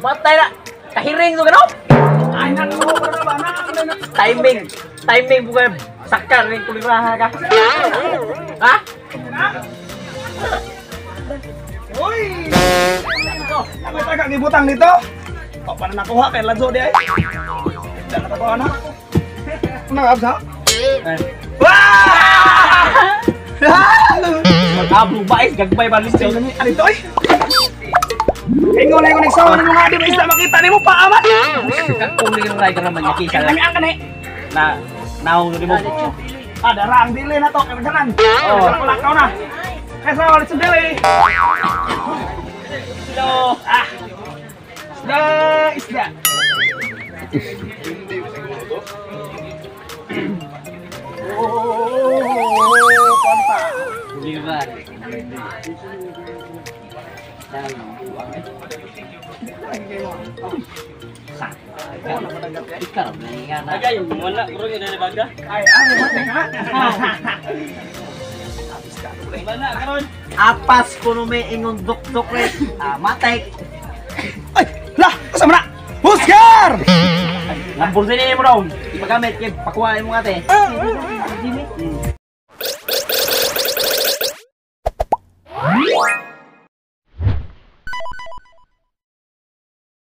Matay na. Kahiring to gano? Ay, nako para ba na? Timing. Timing bukan sakar ning kuliraha ka. Ha? Uy! Ako taga gibutang dito. O, para nakuha kay Lanzo di ay. Dala ka ba na? Ano absa? Wah! Abo bais gagbay ba listo. Ano ito ay? Ingon na ingon nagsawa nimo nga di ba isda makita nimo pa amat. Kuliray ka naman niya kisa. Kami ang kani. Na naong nimo. Ah, dara ang dili na to kay tanan. Oo. Oh, lakaw na. Kaysa wala sa dili. Hello. Ah. Isda, isda. Oh, konta. Kuliray. Ikaw na nga na. Agay, wala bro yun na baga. Ay, ano ba ha? Wala karon. Apas kuno may ingon dukduk re. Ah, matay. Ay, lah, asa man na? Huskar! Lamborghini mo daw. Ipagamit kay pakuha mo ate.